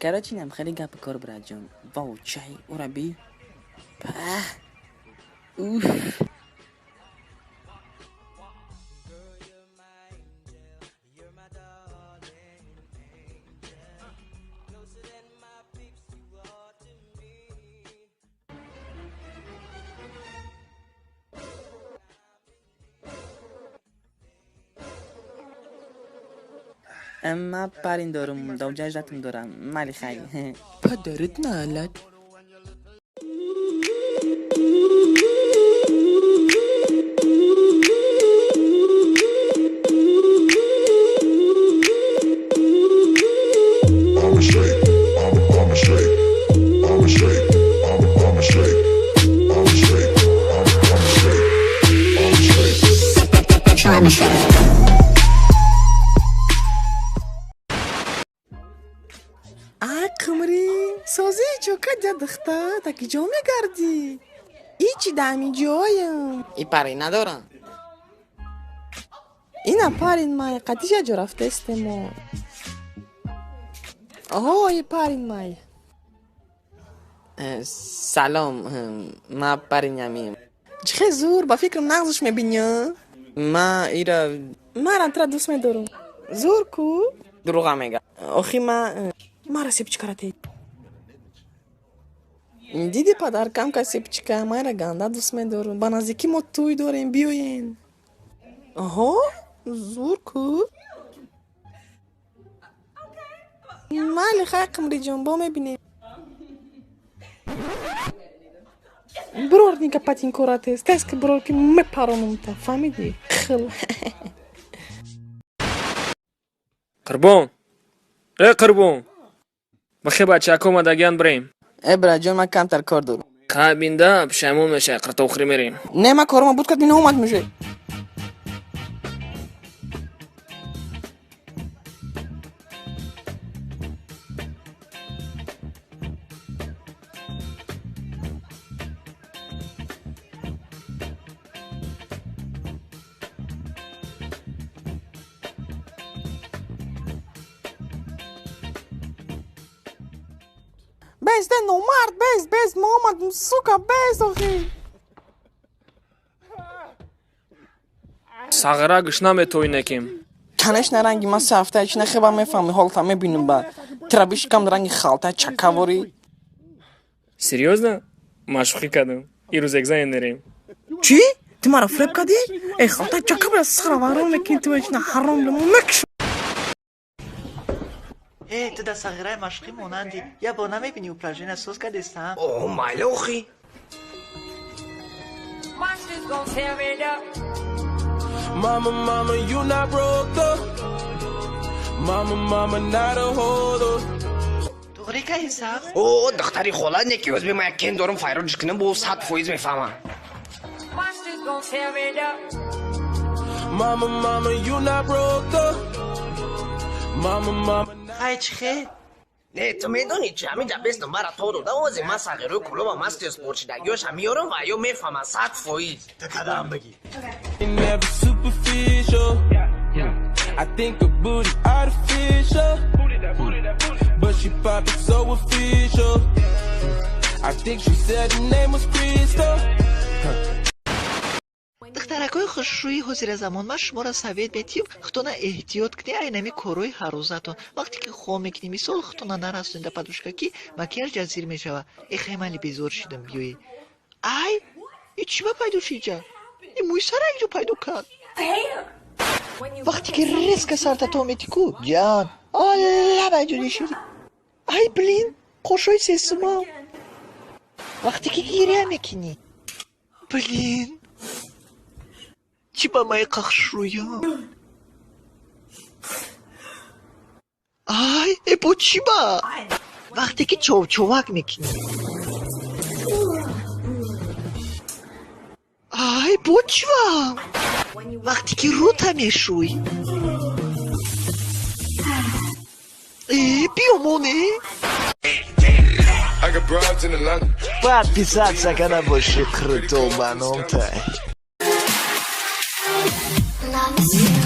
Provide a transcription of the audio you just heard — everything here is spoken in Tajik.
Короче, инам хеле гапи кор, братҷон. Вау, чай ура би. Пах. Уф. Ма парень дорум, давҷаҷатум дорам. Майли, хай. Падарат наалад. I'ma shake, I'ma shake, I'ma shake, I'ma shake, I'ma shake, I'ma shake, I'ma shake. А, Қумрӣ, созӣ чока ҷа, духта, таки ҷо мегардӣ? Ичи дами ҷоям. И парень надорам. Ина парень май, қатиша ҷо рафтестемо. Оҳо, и парень май. Салом, ма парень амим. Чӣ хел зур, ба фикрам нағзш мебинӣ. Ма ира. Марам тра дӯст медорам. Зур ку? Дурӯға мега. Охи ма мара сепчикара те. Диди, падаркам ка сепчика, майра ганда дӯст медорам. Ба наздикӣ мо тӯй дорем, биёен. Оҳо, зур ку? Майли, хай, Қумриҷон, бо мебинем. Брор ника патинкора тез, тез ки брор ки мепаронам та, фаҳмидӣ? Хил. Қурбон, э Қурбон, бахе бачако омадагиян, бирем. Э, братҷон, ман камтар кор дорам. Хай, бинда пушаймон мешавӣ, қиртовхӯрӣ мерем. Не, ман корома буд кард, ина омад мешавӣ. Бес, де номард, бес, бес, ма омадм, сука, бес, охи. Сағира гӯш наметоӣ неким. Конечно, ранги ман се ҳафта чи нахеба мефаҳми, ҳолта мебинам ба. Тира бишикам ранги халта чакаворӣ. Серьёзно? Ман шӯхӣ кардам, ирӯз экзамен мерем. Чӣ? Ту маро фиреб кардӣ? Э, халта чака, бира сара вайрон мекунӣ ту чина ҳаром мекш. Э, ту дар сағираи машқӣ монандӣ. Як бор намебинӣ, упражнения соз кардестам. О, майли, охи. Monsters gon' tear it up. Mama, mama, you not broke though. Mama, mama, not a hoe though. Туғрӣ кай ҳисаб? О, духтари хола, неки ӯзби ма як кен дорум, файроҷ кунам, бо 100% мефаҳмам. Monsters gon' tear it up. Mama, mama, you not broke though. Mama, mama, Хай, чӣ хел? Не, ту медонӣ чи, ҳамин ҷа бес номбара то дода, озе ман сағирои клуба мастер спортшидагиёша меёрам ва ё мефаҳмам 100%. Ту кадам бигӣ. Never superficial. I think her booty artificial. But she pop it so official. I think she said her name was Crystal. Духтаракои хушрӯи ҳозиразамон, ман шуморо совет метиҳам, худтона эҳтиёт кунед айнами корҳои ҳаррӯзатон. Вақте ки хоб мекунӣ, мисол, худтона нарасонед да подушка, ки макияж ҷазир мешавад. Э, хемали безор шидам, биёед. Ай, и чӣ ба пайдо шиҷа? И мӯи сара инҷо пайдо кард. Вақте ки резко сарта то метӣ ку, ҷан алла байҷо шиди. Ай, блин, қошои сесума. Вақте ки гиря мекунӣ, блин, чӣ ба май қахшрӯям. Ай, э, бо чӣ ба? Вақте ки човчовак мекунӣ. Ай, бо чӣ ба? Вақте ки рӯта мешӯй. Э, биёмоне. I got broads in Atlanta. Подписаться кана боши, круто ба номтай. Love.